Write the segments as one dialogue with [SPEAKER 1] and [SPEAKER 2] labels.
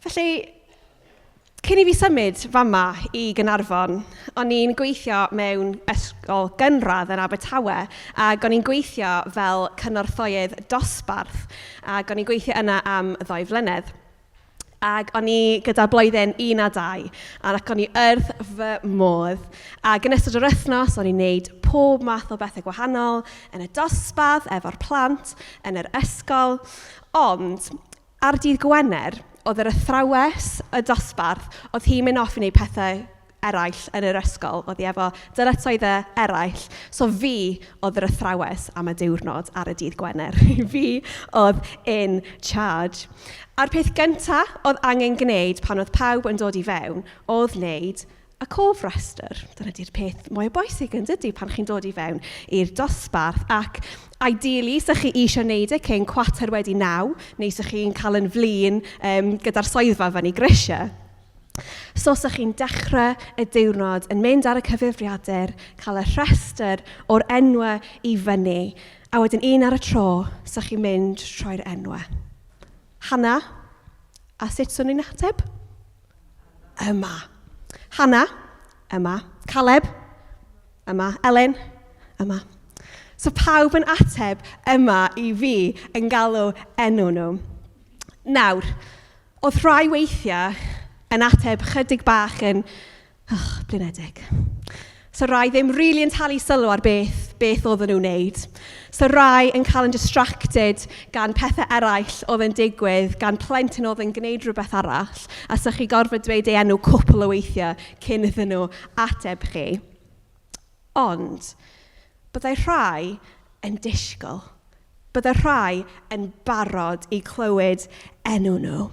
[SPEAKER 1] Felly, cyn i fi symud fama i Gaernarfon, o'n i'n gweithio mewn ysgol gynradd yn Abertawe, ac o'n i'n gweithio fel cynorthwyydd dosbarth, ac o'n i'n gweithio yna am 2 flynedd. Ac o'n i gyda blwyddyn 1 a 2, ac o'n i wrth fy modd. Ac yn ystod yr wythnos, o'n i'n neud pob math o bethau gwahanol yn y dosbarth, efo'r plant, yn yr ysgol. Ond ar dydd Gwener, oedd yr athrawes y dosbarth, oedd hi'n mynd off i wneud pethau eraill yn yr ysgol, oedd hi efo dyletswyddau eraill. So fi oedd yr athrawes am y diwrnod ar y dydd Gwener. Fi oedd in charge. A'r peth gynta oedd angen gwneud pan oedd pawb yn dod i fewn oedd wneud y cofrestr. Dyna di'r peth mwy bwysig yn dydy pan chi'n dod i fewn i'r dosbarth. Ac ideally, sa chi eisiau wneud e cyn 9:15, neu sa chi'n cael yn flin gyda'r swyddfa fyny grisiau. So sa chi'n dechrau y diwrnod yn mynd ar y cyfrifiadur, cael y rhestr o'r enwau i fyny, a wedyn un ar y tro, sa chi'n mynd troi'r enwau. Hannah, a sut swn i'n ateb? Yma. Hannah, yma. Caleb, yma. Ellen, yma. So pawb yn ateb yma i fi yn galw enw nhw. Nawr, oedd rhai weithiau yn ateb chydig bach yn blinedig. So rai ddim really yn talu sylw ar beth oedden nhw'n wneud. So rai yn cael yn distracted gan pethau eraill oedd yn digwydd, gan plentyn oedd yn gwneud rhywbeth arall, a so chi gorfod dweud ei enw cwpl o weithiau cyn iddyn nhw ateb chi. Ond byddai rhai yn disgwyl. Byddai rhai yn barod i clywed enw nhw.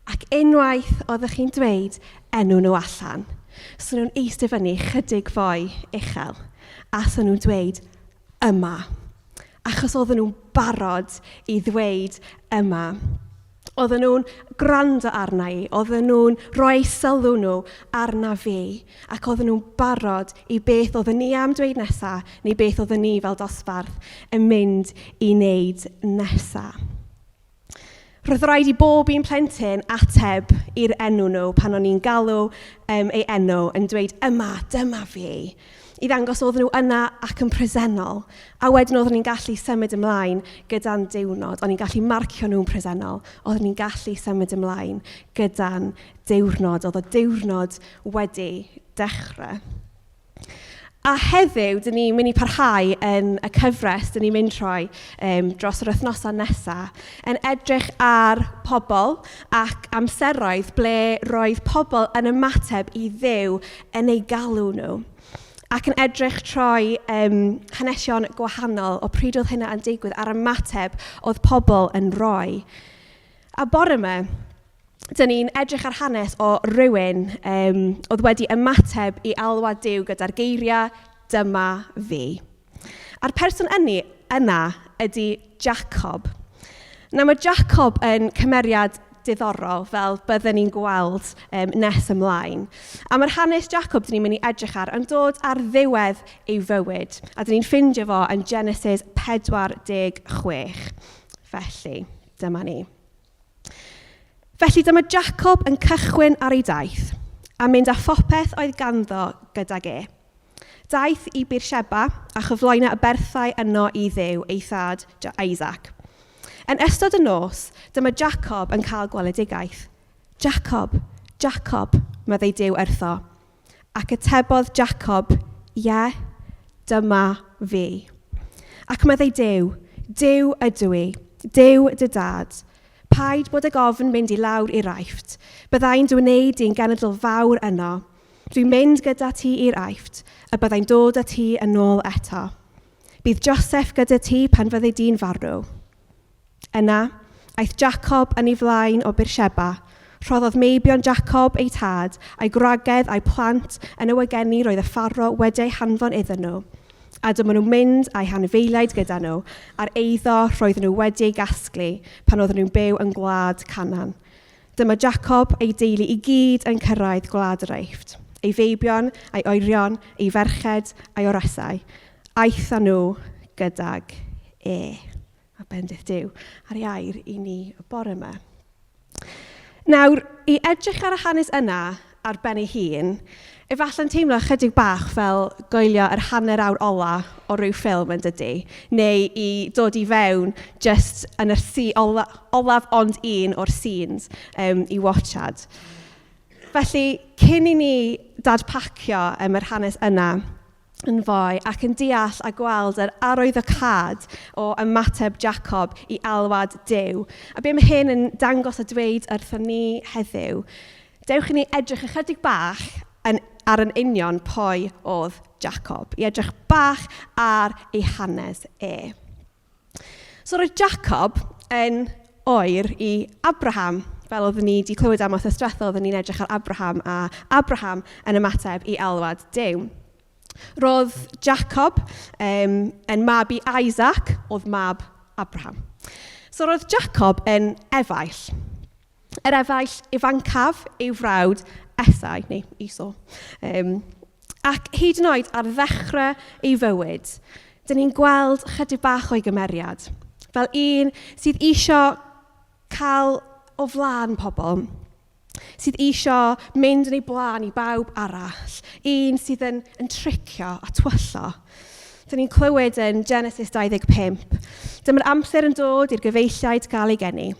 [SPEAKER 1] Ac unwaith oeddech chi'n dweud enw nhw allan, so nhw'n eistedd fyny chydig fwy uchel, a so nhw'n dweud yma. Achos oedden nhw'n barod i ddweud yma. Oedden nhw'n gwrando arna i, oedden nhw'n rhoi sylw nhw arna fi, ac oedden nhw'n barod i beth oedden ni am dweud nesa, neu beth oedden ni fel dosbarth yn mynd i wneud nesa. Roedd rhaid i bob un plentyn ateb i'r enw nhw pan o'n i'n galw ei enw yn dweud yma, dyma fi, i ddangos oedden nhw yna ac yn presennol. A wedyn oedden ni'n gallu symud ymlaen gyda'n diwrnod. O'n i'n gallu marcio nhw'n presennol. Oedden ni'n gallu symud ymlaen gyda'n diwrnod. Oedd y diwrnod wedi dechrau. A heddiw, dyn ni'n mynd i parhau yn y cyfres, dyn ni'n mynd troi dros yr wythnosau nesaf, yn edrych ar pobl ac amseroedd ble roedd pobl yn ymateb i Dduw yn eu galw nhw. Ac yn edrych troi hanesion gwahanol o pryd oedd hynna yn digwydd a'r ymateb oedd pobl yn rhoi. A bore yma, dyn ni'n edrych ar hanes o rywun oedd wedi ymateb i alwad Duw gyda'r geiriau, dyma fi. A'r person yna ydy Jacob. Nawr mae Jacob yn cymeriad diddorol, fel bydden ni'n gweld nes ymlaen. A mae'r hanes Jacob dyn ni'n mynd i edrych ar yn dod ar ddiwedd ei fywyd. A dyn ni'n ffindio fo yn Genesis 46. Felly, dyma ni. Felly dyma Jacob yn cychwyn ar ei daith a mynd â phopeth oedd ganddo gydag e. Daeth i Beersheba a chyflwyno y berthau yno i Dduw, ei thad Isaac. Yn ystod y nos, dyma Jacob yn cael gweledigaeth. Jacob, Jacob, meddai Duw wrtho. Ac atebodd Jacob, Ie, dyma fi. Ac meddai Duw, Duw ydw i, Duw dy dad. Paid bod ag ofn mynd i lawr i'r Aifft. Byddai'n dy wneud di'n genedl fawr yno. Dwi'n mynd gyda ti i'r Aifft, a byddai'n dod â ti yn ôl eto. Bydd Joseph gyda ti pan fyddi di'n farw. Yna, aeth Jacob yn ei flaen o Beersheba. Rhoddodd meibion Jacob eu tad, a'i gwragedd a'i plant yn y wagenni roedd y Pharo wedi eu hanfon iddyn nhw. A dyma nhw'n mynd a'u hanifeiliaid gyda nhw, a'r eiddo roedden nhw wedi ei gasglu pan oedden nhw'n byw yng ngwlad Canaan. Dyma Jacob a'i deulu i gyd yn cyrraedd gwlad yr Aifft, ei feibion, a'i oerion, ei ferched, a'i oresau. Aeth â nhw gydag e. A bendith Duw ar ei air i ni y bore yma. Nawr, i edrych ar y hanes yna ar ben ei hun, efallai'n teimlo chydig bach fel goelio yr hanner awr ola o ryw ffilm yn dydy, neu i dod i fewn just yn yr si ola, olaf ond un o'r scenes i watchad. Felly, cyn i ni dadpacio yr hanes yna yn fwy ac yn deall a gweld yr arwyddocâd o ymateb Jacob i alwad Duw. A be mae hyn yn dangos a dweud wrthon ni heddiw, dewch i ni edrych ychydig bach ar yn union pwy oedd Jacob, i edrych bach ar ei hanes e. So roedd Jacob yn oer i Abraham, fel oeddwn ni wedi clywed am wythnos diwethaf, oeddwn ni'n edrych ar Abraham a Abraham yn ymateb i alwad Duw. Roedd Jacob yn mab i Isaac, oedd mab Abraham. So roedd Jacob yn efaill. Yr efaill ifancaf i'w frawd Esau, neu Esau. Ac hyd yn oed ar ddechrau ei fywyd, dyn ni'n gweld chydig bach o'i gymeriad, fel un sydd isio cael o flaen pobl, sydd isio mynd yn ei blaen i bawb arall, un sydd yn tricio a twyllo. Dyn ni'n clywed yn Genesis 25, dyma'r amser yn dod i'r gyfeilliaid gael ei geni.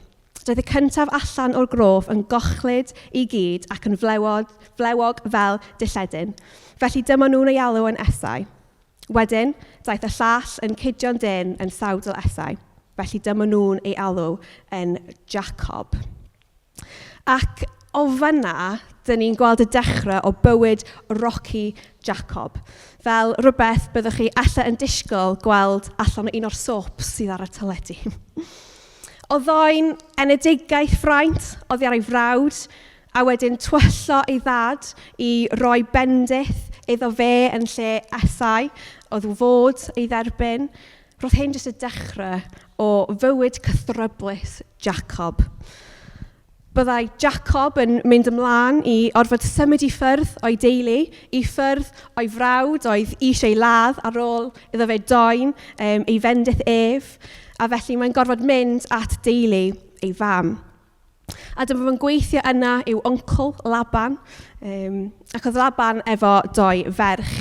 [SPEAKER 1] Doedd y cyntaf allan o'r grof yn gochlyd i gyd ac yn flewog fel dilledyn. Felly dyma nhw'n ei alw yn Esau. Wedyn, daeth y llall yn cudio'n dyn yn sawdl Esau. Felly dyma nhw'n ei alw yn Jacob. Ac o fyna, dyn ni'n gweld y dechrau o bywyd rocky Jacob. Fel rhywbeth byddwch chi ella yn disgwyl gweld allan o un o'r soaps sydd ar y teledu. Oedd o'n enedigaeth fraint oddi ar ei frawd, a wedyn twyllo ei ddad i roi bendith iddo fe yn lle Esau, oedd fod ei dderbyn. Roedd hyn jyst y dechrau o fywyd cythryblus Jacob. Byddai Jacob yn mynd ymlaen i orfod symud i ffyrdd o'i deulu, i ffyrdd o'i frawd oedd eisiau ei ladd ar ôl iddo fe doen ei fendith ef, a felly mae'n gorfod mynd at deulu ei fam. A dyma fo'n gweithio yna i'w wncl Laban, ac oedd Laban efo doi ferch,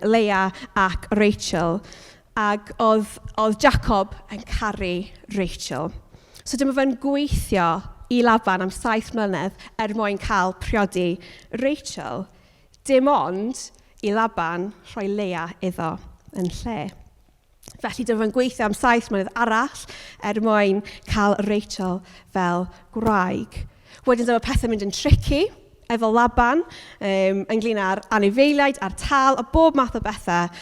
[SPEAKER 1] Leah ac Rachel, ac oedd Jacob yn caru Rachel. So dyma fe'n gweithio i Laban am 7 mlynedd er mwyn cael priodi Rachel. Dim ond i Laban rhoi Leah iddo yn lle. Felly dyma fe'n gweithio am 7 mlynedd arall er mwyn cael Rachel fel gwraig. Wedyn dyma pethau'n mynd yn tricky efo Laban, ynglyn â'r anifeiliaid a'r tal a bob math o bethau.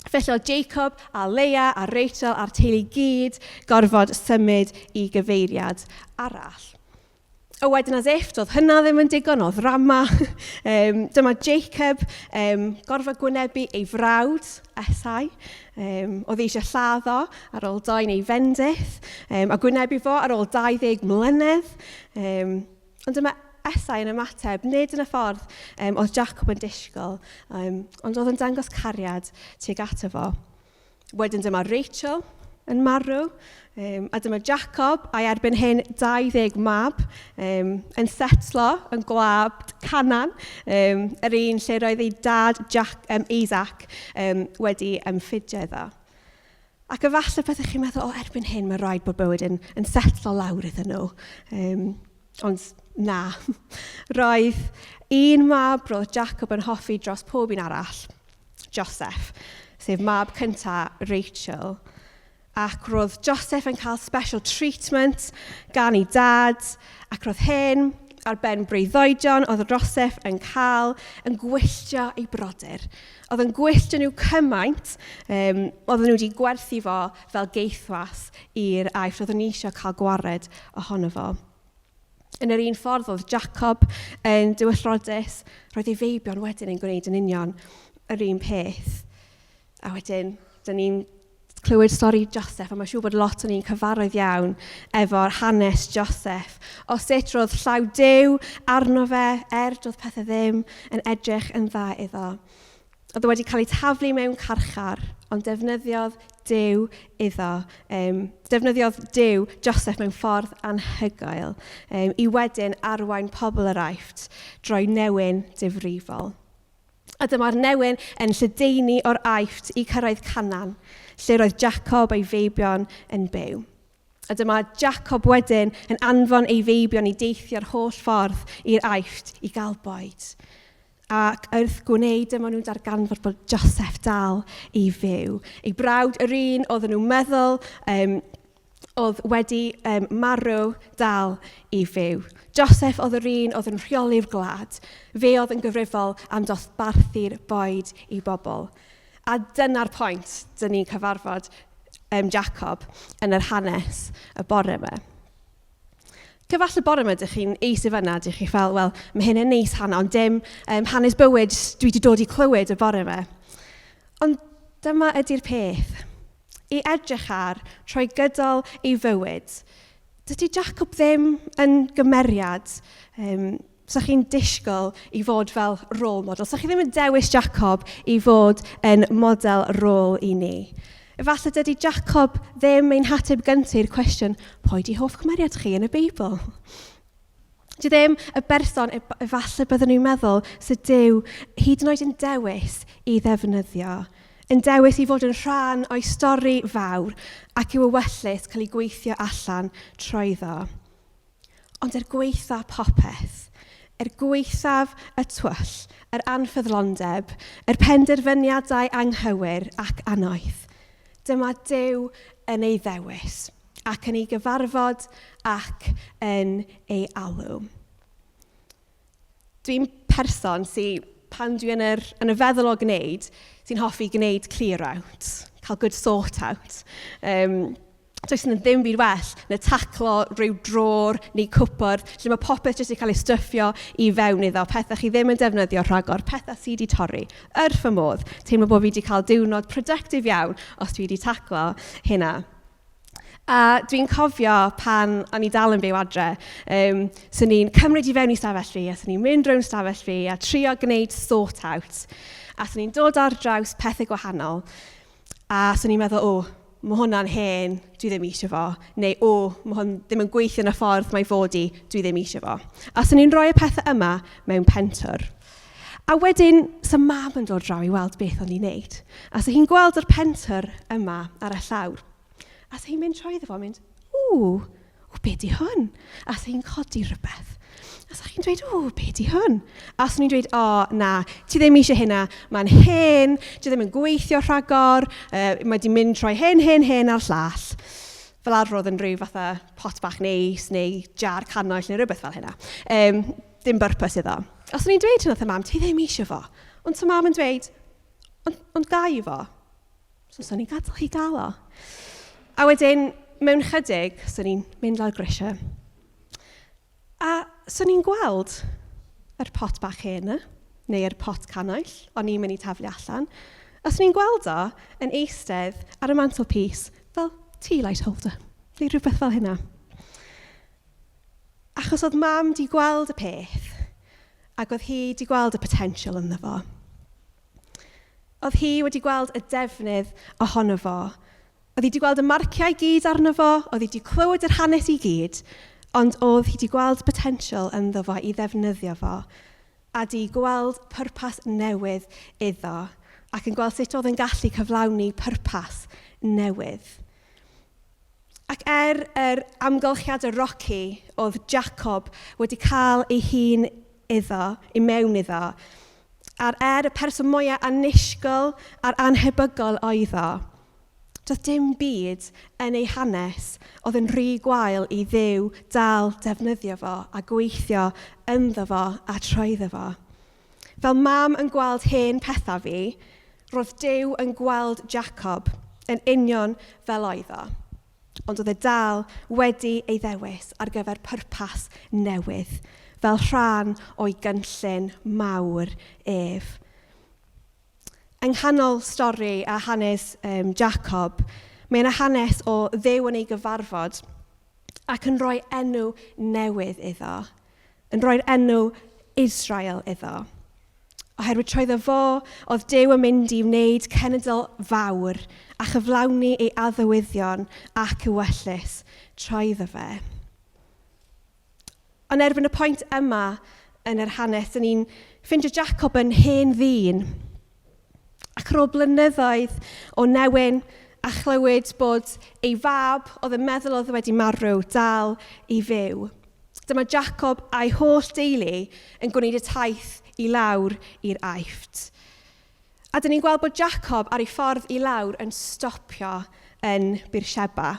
[SPEAKER 1] Felly oedd Jacob a Leah a Rachel a'r teulu gyd gorfod symud i gyfeiriad arall. A wedyn as if, doedd hynna ddim yn digon o ddrama. Dyma Jacob gorfod gwynebu ei frawd, Esau. Oedd eisiau lladdo ar ôl doen ei fendith, a gwynebu fo ar ôl 20 mlynedd. Ond dyma Esau yn ymateb, nid yn y ffordd oedd Jacob yn disgwyl, ond oedd yn dangos cariad tuag ato fo. Wedyn dyma Rachel yn marw, a dyma Jacob, a'i erbyn hyn 20 mab, yn setlo yn gwlad Canaan, yr un lle roedd ei dad Isaac wedi ymffudio iddo. Ac efallai pethau chi'n meddwl, o, erbyn hyn mae rhaid bod bywyd yn setlo lawr iddyn nhw. Ond na. Roedd un mab roedd Jacob yn hoffi dros pob un arall, Joseph, sef mab cynta Rachel. Ac roedd Joseph yn cael special treatment gan ei dad, ac roedd hyn ar ben breuddwydion oedd Joseph yn cael yn gwylltio ei brodyr. Oedd yn gwylltio nhw cymaint, oedden nhw wedi gwerthu fo fel geithwas i'r Aifft, oedden nhw eisiau cael gwared ohono fo. Yn yr un ffordd oedd Jacob yn dywyllrodus, roedd ei feibion wedyn yn gwneud yn union yr un peth. A wedyn, dyn ni'n clywed stori Joseph, a mae'n siŵr bod lot o'n ni'n cyfarwydd iawn efo'r hanes Joseph. O sut roedd llaw Duw arno fe, er doedd pethau ddim yn edrych yn dda iddo. Oedd o wedi cael ei taflu mewn carchar, ond defnyddiodd Duw iddo. Defnyddiodd Duw Joseph mewn ffordd anhygoel i wedyn arwain pobl yr Aifft droi newyn difrifol. A dyma'r newyn yn lledaenu o'r Aifft i cyrraedd Canaan, lle roedd Jacob a'i feibion yn byw. A dyma Jacob wedyn yn anfon ei feibion i deithio'r holl ffordd i'r Aifft i gael bwyd. Ac wrth gwneud dyma nhw'n darganfod bod Joseph dal i fyw. Ei brawd yr un oedden nhw'n meddwl oedd wedi marw dal i fyw. Joseph oedd yr un oedd yn rheoli'r gwlad. Fe oedd yn gyfrifol am dosbarthu'r bwyd i bobl. A dyna'r pwynt dyn ni'n cyfarfod Jacob yn yr hanes y bore yma. Cyfalle bore yma, dych chi'n eistedd fyna, dych chi fel, wel, mae hyn yn neis hana, ond dim hanes bywyd dwi wedi dod i clywed y bore yma. Ond dyma ydy'r peth. I edrych ar trwy gydol ei fywyd, dydy Jacob ddim yn gymeriad 'Sa chi'n disgwyl i fod fel role model. 'Sa chi ddim yn dewis Jacob i fod yn model rôl i ni. Efallai dydy Jacob ddim ein hateb gyntaf i'r cwestiwn, pwy di hoff cymeriad chi yn y Beibl? Dwi ddim y berson efallai byddwn ni'n meddwl sydd Duw hyd yn oed yn dewis i ddefnyddio, yn dewis i fod yn rhan o'i stori fawr ac i'w ewyllys cael ei gweithio allan trwyddo. Ond er gwaetha popeth, er gwaethaf y twll, yr anffyddlondeb, yr penderfyniadau anghywir ac annoeth, dyma Duw yn ei ddewis ac yn ei gyfarfod ac yn ei alw. Dwi'n person sy, pan dwi yn, yr, yn y feddwl o gwneud, sy'n hoffi gwneud clear out, cael good sort out. Does yna ddim byd well na taclo rhyw drôr neu cwpwrdd lle mae popeth jyst wedi cael ei styffio i fewn iddo, pethau chi ddim yn defnyddio rhagor, pethau sydd wedi torri. Wrth fy modd, teimlo bod fi wedi cael diwrnod productive iawn os dwi wedi taclo hynna. A dwi'n cofio pan o'n i dal yn byw adre, swn i'n cymryd i fewn i stafell fi, a swn i'n mynd rownd stafell fi a trio gwneud sort out. A swn i'n dod ar draws pethau gwahanol, a swn i'n meddwl, o, mae hwnna'n hen, dwi ddim eisiau fo. Neu, o, mae hwn ddim yn gweithio yn y ffordd mae fod i, dwi ddim eisiau fo. A swn i'n rhoi y pethau yma mewn pentwr. A wedyn, sa mam yn dod draw i weld beth o'n i'n neud. A sa hi'n gweld yr pentwr yma ar y llawr. A sa hi'n mynd trwyddo fo, mynd, ww, ww, be di hwn? A sa hi'n codi rhywbeth. A sa chi'n dweud, ww, be di hwn? A swn i'n dweud, o, na, ti ddim eisiau hynna, mae'n hen, ti ddim yn gweithio rhagor, mae di mynd trwy hyn, hyn, hyn a'r llall. Fel arfer oedd yn rhyw fatha pot bach neis neu jar cannoll neu rhywbeth fel hynna. Dim bwrpas iddo. A swn i'n dweud hyn wrth y mam, ti ddim eisiau fo. Ond sa mam yn dweud, ond, ond ga i fo. So swn i'n gadael hi gael o. A wedyn, mewn chydig, swn i'n mynd lawr grisiau. A swn i'n gweld yr pot bach hen yna, neu'r pot cannoll, o'n i'n mynd i taflu allan. A swn i'n gweld o yn eistedd ar y mantelpiece fel tea light holder, neu rhywbeth fel hynna. Achos oedd mam di gweld y peth, ac oedd hi di gweld y potensial ynddo fo. Oedd hi wedi gweld y defnydd ohono fo. Oedd hi wedi gweld y marciau i gyd arno fo, oedd hi wedi clywed yr hanes i gyd, ond oedd hi wedi gweld potensial ynddo fo i ddefnyddio fo, a di gweld pwrpas newydd iddo, ac yn gweld sut oedd yn gallu cyflawni pwrpas newydd. Ac er yr amgylchiadau rocky oedd Jacob wedi cael ei hun iddo, i mewn iddo, a'r er y person mwyaf annisgwyl a'r anhebygol oedd o, doedd dim byd yn ei hanes oedd yn rhy gwael i Dduw dal defnyddio fo a gweithio ynddo fo a trwyddo fo. Fel mam yn gweld hen pethau fi, roedd Duw yn gweld Jacob yn union fel oedd o. Ond oedd e dal wedi ei ddewis ar gyfer pwrpas newydd, fel rhan o'i gynllun mawr ef. Yng nghanol stori a hanes Jacob, mae yna hanes o Dduw yn ei gyfarfod ac yn rhoi enw newydd iddo, yn rhoi'r enw Israel iddo. Oherwydd trwyddo fo, oedd Duw yn mynd i wneud cenedl fawr a chyflawni ei addewyddion ac ewyllys trwyddo fe. Ond erbyn y pwynt yma yn yr hanes, dyn ni'n ffindio Jacob yn hen ddyn. Ac ar ôl blynyddoedd o newyn a chlywed bod ei fab oedd yn meddwl oedd wedi marw dal i fyw. Dyma Jacob a'i holl deulu yn gwneud y taith i lawr i'r Aifft. A dyn ni'n gweld bod Jacob ar ei ffordd i lawr yn stopio yn Beersheba.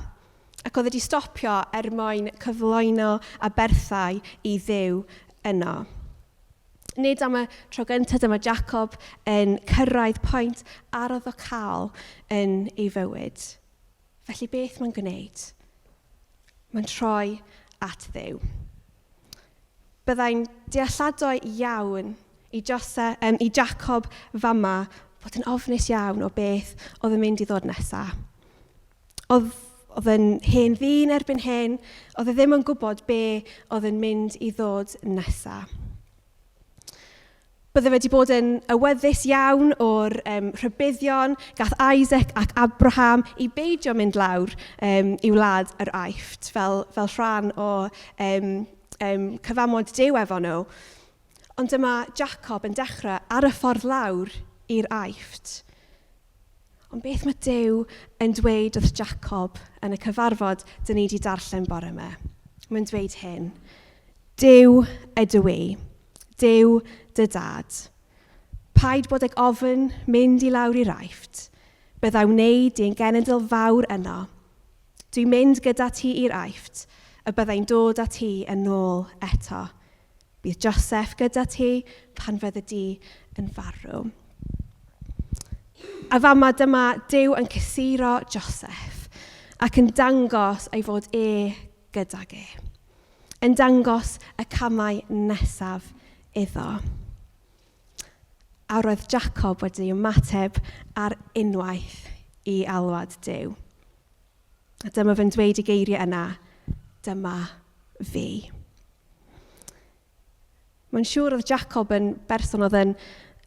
[SPEAKER 1] Ac oedd wedi stopio er mwyn cyflwyno aberthau i Dduw yno. Nid am y tro gyntaf dyma Jacob yn cyrraedd pwynt arwyddocaol yn ei fywyd. Felly beth mae'n gwneud? Mae'n troi at Dduw. Byddai'n dealladwy iawn i, Jose, i Jacob fama fod yn ofnus iawn o beth oedd yn mynd i ddod nesaf. Oedd, oedd yn hen ddyn erbyn hyn, oedd e ddim yn gwybod be oedd yn mynd i ddod nesaf. Bydde wedi bod yn awyddus iawn o'r rhybuddion gath Isaac ac Abraham i beidio mynd lawr i wlad yr Aifft fel rhan o cyfamod Duw efo nhw. Ond dyma Jacob yn dechrau ar y ffordd lawr i'r Aifft. Ond beth mae Duw yn dweud wrth Jacob yn y cyfarfod dyn ni wedi darllen bore yma? Mae'n dweud hyn. Duw ydw i, Duw dy dad. Paid bod ag ofn mynd i lawr i'r Aifft. Bydda wneud di yn genedl fawr yno. Dwi'n mynd gyda ti i'r Aifft, y byddai'n dod â ti yn ôl eto. Bydd Joseph gyda ti pan fyddi di yn farw. A fama dyma Duw yn cysuro Joseph ac yn dangos ei fod e gydag e. Yn dangos y camau nesaf iddo. A roedd Jacob wedi ymateb ar unwaith i alwad Duw. A dyma fe'n dweud y geiriau yna, dyma fi. Mae'n siŵr oedd Jacob yn berson oedd yn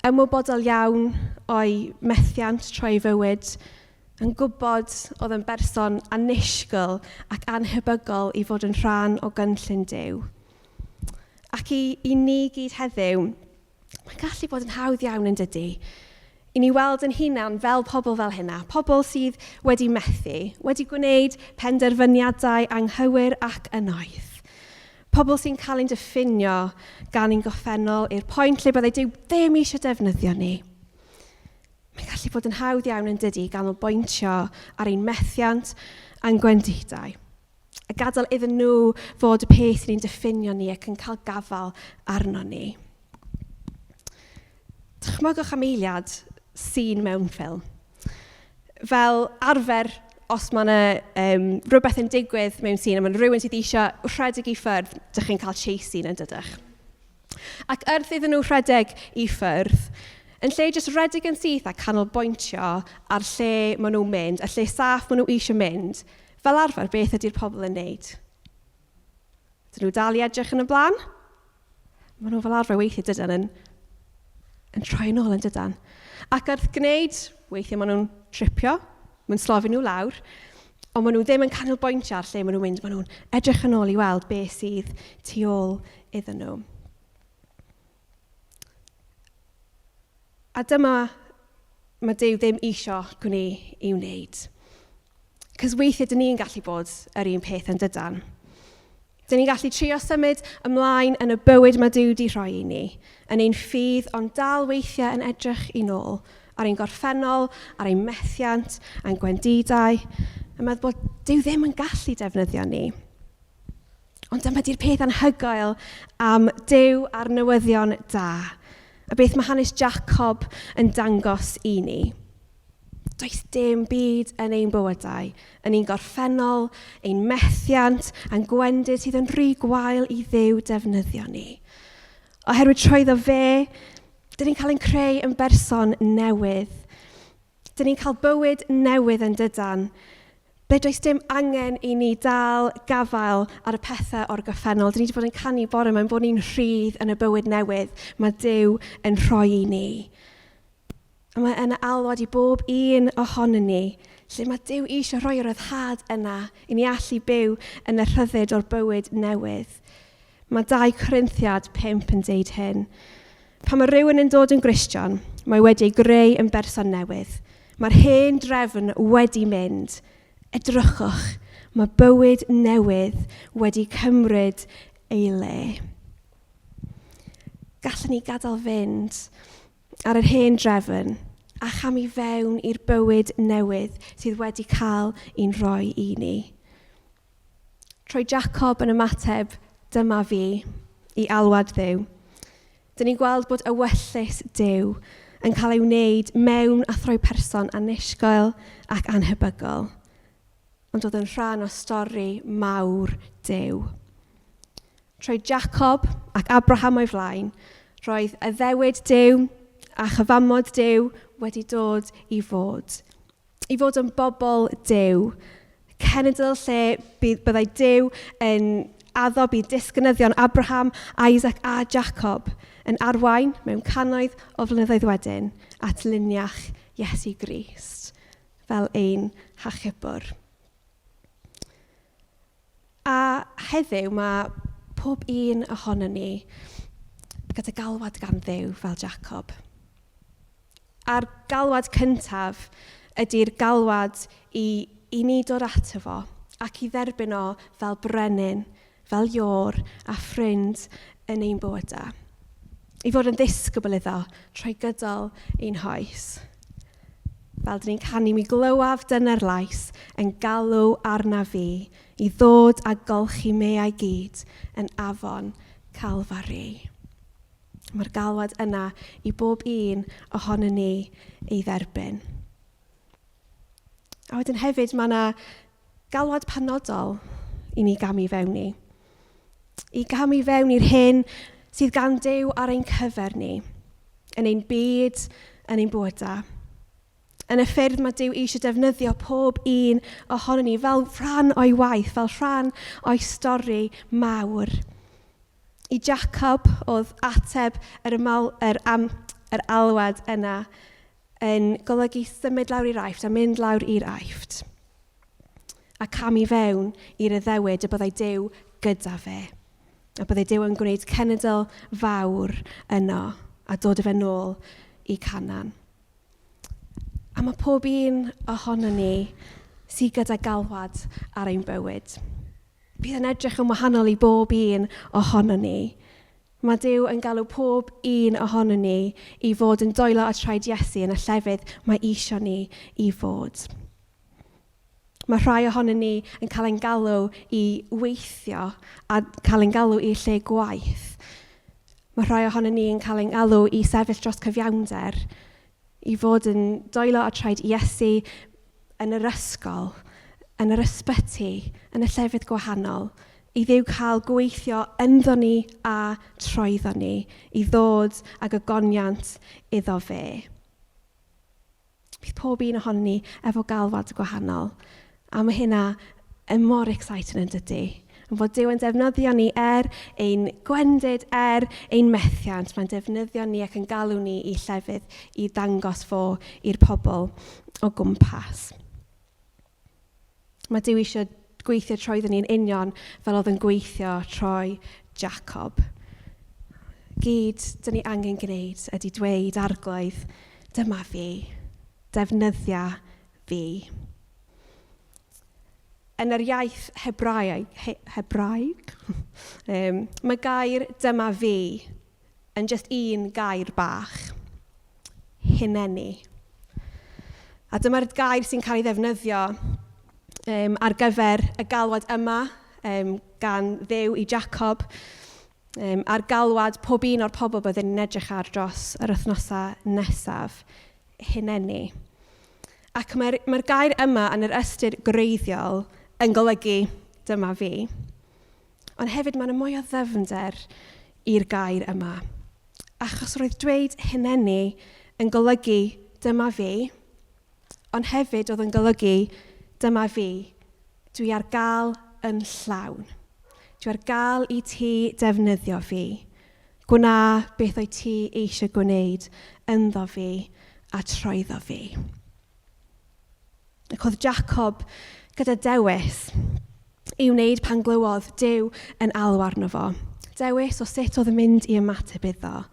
[SPEAKER 1] ymwybodol iawn o'i methiant trwy ei fywyd, yn gwybod oedd yn berson annisgwyl ac anhebygol i fod yn rhan o gynllun Duw. Ac i ni gyd heddiw, mae'n gallu bod yn hawdd iawn yn dydy, i ni weld yn hunan fel pobl fel hynna, pobl sydd wedi methu, wedi gwneud penderfyniadau anghywir ac annoeth. Pobl sy'n cael ein diffinio gan ein goffennol i'r pwynt lle byddai Duw ddim eisiau defnyddio ni. Mae'n gallu bod yn hawdd iawn yn dydy ganolbwyntio ar ein methiant a'n gwendidau. A gadael iddyn nhw fod y peth sy'n ein diffinio ni ac yn cael gafael arno ni. Dychmygwch am eiliad sy'n mewn ffilm. Fel arfer, os mae yna rhywbeth yn digwydd mewn sîn, a mae rhywun sydd eisiau rhedeg i ffwrdd, dych chi'n cael chase scene yn dydych. Ac wrth iddyn nhw rhedeg i ffwrdd, yn lle jyst rhedeg yn syth a canolbwyntio ar lle maen nhw'n mynd, y lle saff maen nhw eisiau mynd, fel arfer, beth ydy'r pobl yn neud? Dyn nhw dal i edrych yn y blaen? Maen nhw fel arfer weithiau dydan yn troi yn ôl yn dydan. Ac wrth gwneud, weithiau maen nhw'n tripio, maen slofi nhw lawr, ond maen nhw ddim yn canolbwyntio ar lle maen nhw'n mynd, maen nhw'n edrych yn ôl i weld beth sydd tu ôl iddyn nhw. A dyma mae Duw ddim isio gwneud i wneud. Cos weithiau dyn ni'n gallu bod yr un peth yn dydan. Dyn ni'n gallu trio symud ymlaen yn y bywyd mae Duw di rhoi i ni, yn ein ffydd, ond dal weithiau yn edrych i nôl ar ein gorffennol, ar ein methiant, a'n gwendidau, a meddwl bod Duw ddim yn gallu defnyddio ni. Ond dyma di'r peth anhygoel am Duw a'r newyddion da, a beth mae hanes Jacob yn dangos i ni. Does dim byd yn ein bywydau, yn ein gorffennol, ein methiant, a'n gwendid sydd yn rhy gwael i Dduw defnyddio ni. Oherwydd trwyddo fe, dyn ni'n cael ein creu yn berson newydd. Dyn ni'n cael bywyd newydd yn dydan. Ble does dim angen i ni dal gafael ar y pethau o'r gyffennol. Dyn ni wedi bod yn canu bore mae'n bod ni'n rhydd yn y bywyd newydd mae Duw yn rhoi i ni. A mae yna alwad i bob un ohonon ni, lle mae Duw eisiau rhoi yr ryddhad yna i ni allu byw yn y rhyddid o'r bywyd newydd. Mae 2 Corinthiad 5 yn deud hyn. Pan mae rhywun yn dod yn Gristion, mae wedi ei greu yn berson newydd. Mae'r hen drefn wedi mynd. Edrychwch, mae bywyd newydd wedi cymryd ei le. Gallwn ni gadael fynd ar yr hen drefn a chamu fewn i'r bywyd newydd sydd wedi cael ein rhoi i ni. Trwy Jacob yn ymateb, dyma fi, i alwad Dduw. Dyn ni'n gweld bod ewyllys Duw yn cael ei wneud mewn a thrwy person annisgwyl ac anhebygol, ond oedd yn rhan o stori mawr Duw. Trwy Jacob ac Abraham o'i flaen, roedd addewid Duw a chyfamod Duw wedi dod i fod. I fod yn bobl Duw. Cenedl lle byddai Duw yn addo bydd disgynyddion Abraham, Isaac a Jacob yn arwain mewn cannoedd o flynyddoedd wedyn at luniach Iesu Grist fel ein hachubwr. A heddiw mae pob un ohonon ni gyda galwad gan Dduw fel Jacob. A'r galwad cyntaf ydy'r galwad i, i ni dod ato fo ac i dderbyn o fel brenin, fel iôr a ffrind yn ein bywydau. I fod yn ddisgybl iddo trwy gydol ein hoes. Fel dyn ni'n canu, mi glywaf dyner lais yn galw arna fi i ddod a golchi meau gyd yn afon Calfari. Mae'r galwad yna i bob un ohono ni ei dderbyn. A wedyn hefyd mae yna galwad penodol i ni gamu fewn i. I gamu fewn i'r hyn sydd gan Duw ar ein cyfer ni, yn ein byd, yn ein bywydau. Yn y ffyrdd mae Duw eisiau defnyddio pob un ohono ni fel rhan o'i waith, fel rhan o'i stori mawr. I Jacob oedd ateb yr, ymal, yr, am, yr alwad yna yn golygu symud lawr i'r Aifft a mynd lawr i'r Aifft. A camu fewn i'r addewid y byddai Duw gyda fe. A byddai Duw yn gwneud cenedl fawr yno a dod â fe nôl i Canaan. A mae pob un ohono ni sydd gyda galwad ar ein bywyd. Bydd yn edrych yn wahanol i bob un ohono ni. Mae Duw yn galw pob un ohono ni i fod yn dwylo a traed Iesu yn y llefydd mae eisiau ni i fod. Mae rhai ohono ni yn cael ein galw i weithio a cael ein galw i lle gwaith. Mae rhai ohono ni yn cael ein galw i sefyll dros cyfiawnder, i fod yn dwylo a traed Iesu yn yr ysgol, yn yr ysbyty, yn y llefydd gwahanol, i Dduw cael gweithio ynddo ni a troeddo ni, i ddod ag ogoniant iddo fe. Bydd pob un ohono ni efo galwad gwahanol, a mae hynna yn mor exciting yn dydy? Yn fod Duw yn defnyddio ni er ein gwendid, er ein methiant. Mae'n defnyddio ni ac yn galw ni i llefydd i ddangos fo i'r pobl o gwmpas. Mae Duw eisiau gweithio trwyddo ni'n union fel oedd yn gweithio trwy Jacob. Gyd dyn ni angen gwneud ydy dweud arglwydd, dyma fi, defnyddia fi. Yn yr iaith Hebraeg, he, Hebraeg mae gair dyma fi yn just un gair bach. Hineni. A dyma'r gair sy'n cael ei ddefnyddio um, ar gyfer y galwad yma um, gan Dduw i Jacob, um, a'r galwad pob un o'r pobl byddwn ni'n edrych ar dros yr wythnosau nesaf, hineni. Ac mae'r mae gair yma yn yr ystyr gwreiddiol yn golygu dyma fi. Ond hefyd mae yna mwy o ddyfnder i'r gair yma. Achos roedd dweud hineni yn golygu dyma fi, ond hefyd oedd yn golygu dyma fi Dwi ar gael yn llawn. Dwi ar gael i ti defnyddio fi. Gwna beth o'i ti eisiau gwneud ynddo fi a troeddo fi. Ac oedd Jacob gyda dewis i wneud pan glywodd Duw yn alw arno fo. Dewis o sut oedd yn mynd i ymateb iddo.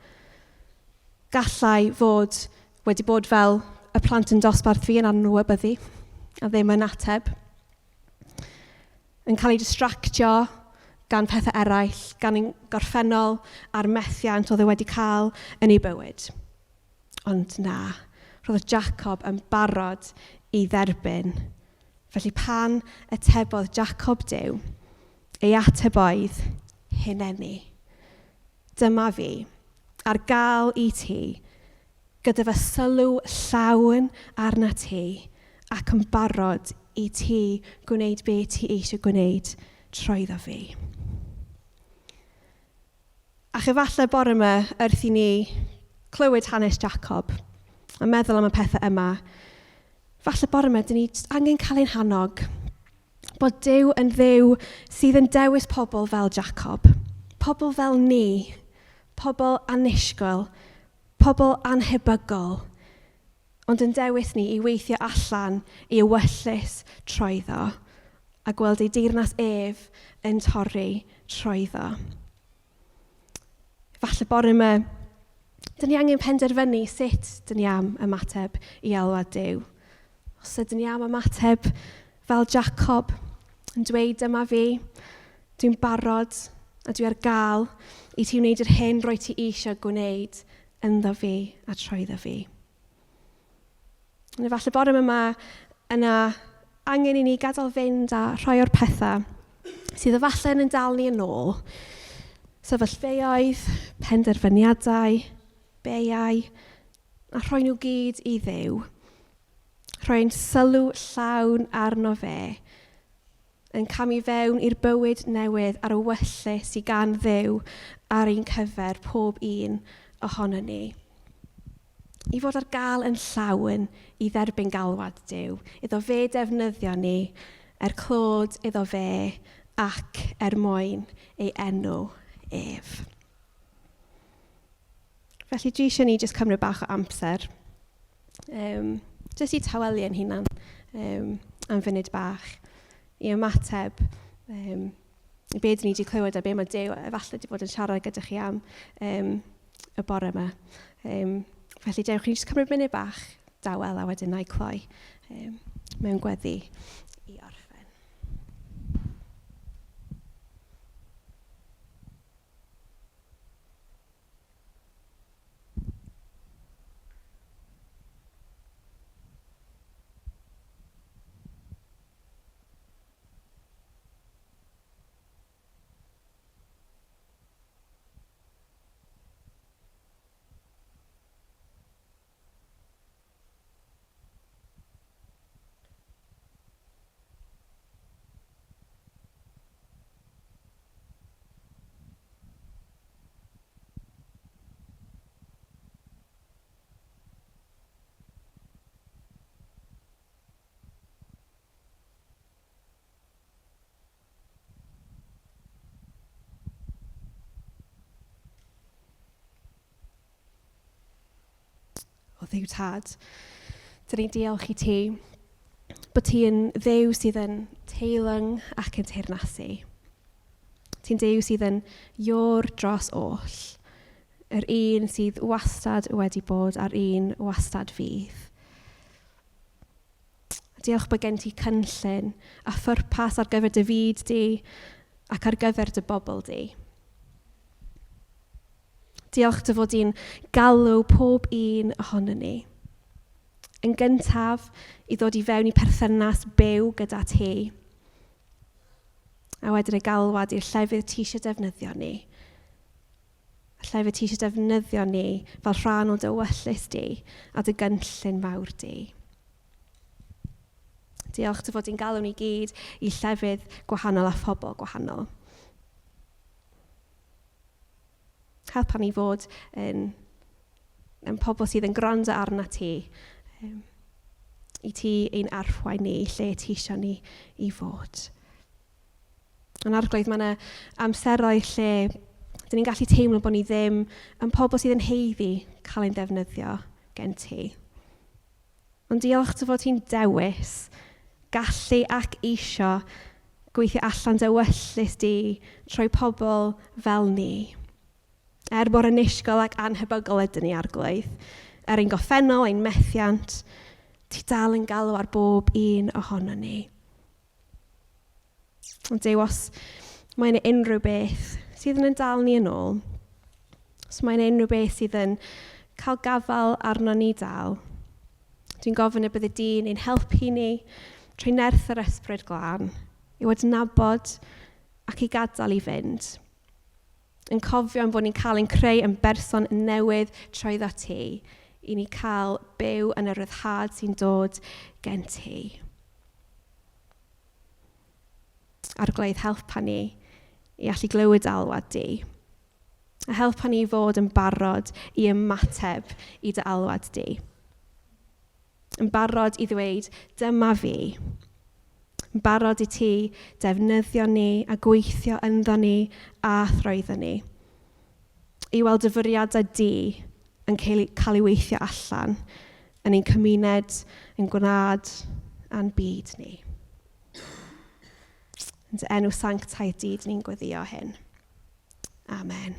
[SPEAKER 1] Gallai fod wedi bod fel y plant yn dosbarth fi yn anwybyddu a ddim yn ateb. Yn cael ei distractio gan pethau eraill, gan ein gorffennol a'r methiant oedd e wedi cael yn ei bywyd. Ond na, roedd Jacob yn barod i dderbyn. Felly pan atebodd Jacob Duw, ei ateb oedd, Hineni. Dyma fi, ar gael i ti, gyda fy sylw llawn arna ti, ac yn barod i ti gwneud be ti eisiau gwneud trwyddo fi. Ac efallai bore yma, wrth i ni clywed hanes Jacob a meddwl am y pethau yma, falle bore yma, dyn ni angen cael ein hannog bod Duw yn Dduw sydd yn dewis pobl fel Jacob, pobl fel ni, pobl annisgwyl, pobl anhebygol, ond yn dewis ni i weithio allan i ewyllys troeddo a gweld ei deyrnas ef yn torri troeddo. Falle bore yma, dyn ni angen penderfynu sut dyn ni am ymateb i alwad Duw. Os ydyn ni am ymateb fel Jacob, yn dweud dyma fi, dwi'n barod a dwi ar gael i ti wneud yr hyn roi ti eisiau gwneud ynddo fi a troeddo fi. Ond efallai bore yma yna angen i ni gadael fynd a rhai o'r pethau sydd efallai yn dal ni yn ôl. Sefyllfeoedd, penderfyniadau, beiau, a rhoi nhw gyd i Dduw. Rhoi ein sylw llawn arno fe, yn camu fewn i'r bywyd newydd a'r ewyllys sydd gan Dduw ar ein cyfer pob un ohono ni. I fod ar gael yn llawn i dderbyn galwad Duw, iddo fe defnyddio ni er clod iddo fe ac er mwyn ei enw ef. Felly dwi eisiau ni jyst cymryd bach o amser, jyst i tawelu ein hunan am funud bach, i ymateb i be dyn ni wedi clywed a be mae Duw efallai wedi bod yn siarad gyda chi am y bore yma. Felly dewch i ni jyst cymryd munud bach dawel a wedyn na i cloi mewn gweddi i orffen. O Dduw Tad, dyn ni'n diolch i ti bod ti'n Dduw sydd yn teilwng ac yn teyrnasu. Ti'n Duw sydd yn ior dros oll, yr un sydd wastad wedi bod a'r un wastad fydd. Diolch bod gen ti cynllun a phwrpas ar gyfer dy fyd di ac ar gyfer dy bobl di. Diolch dy fod di'n galw pob un ohono ni. Yn gyntaf, i ddod i fewn i perthynas byw gyda ti. A wedyn y galwad i'r llefydd ti eisiau defnyddio ni. Y llefydd ti eisiau defnyddio ni fel rhan o dy ewyllys di a dy gynllun mawr di. Diolch dy fod di'n galw ni gyd i llefydd gwahanol a phobl gwahanol. Helpa ni fod yn pobl sydd yn gwrando arna ti. I ti ein archwain ni lle ti eisiau ni i fod. Yn Arglwydd, mae yna amseroedd lle dyn ni'n gallu teimlo bod ni ddim yn pobl sydd yn haeddu cael ein defnyddio gen ti. Ond diolch dy fod ti'n dewis, gallu ac isio gweithio allan dy ewyllys di trwy pobl fel ni. Er mor annisgwyl ac anhebygol ydyn ni, Arglwydd, er ein goffennol, ein methiant, ti dal yn galw ar bob un ohono ni. Ond Duw, os mae yna unrhyw beth sydd yn dal ni yn ôl, os mae yna unrhyw beth sydd yn cael gafael arno ni dal, dwi'n gofyn y bydde di'n ein helpu ni trwy nerth yr Ysbryd Glân i'w adnabod ac i gadael i fynd. Yn cofio ein bod ni'n cael ein creu yn berson newydd trwyddo ti, i ni cael byw yn y ryddhad sy'n dod gen ti. Arglwydd, helpa ni i allu glywed alwad di. A helpa ni i fod yn barod i ymateb i dy alwad di. Yn barod i ddweud, dyma fi. Yn barod i ti defnyddio ni a gweithio ynddo ni a thrwyddo ni. I weld dy fwriadau di yn cael ei weithio allan yn ein cymuned, yn gwlad a'n byd ni. Yn dy enw sanctaidd di, dyn ni'n gweddio hyn. Amen.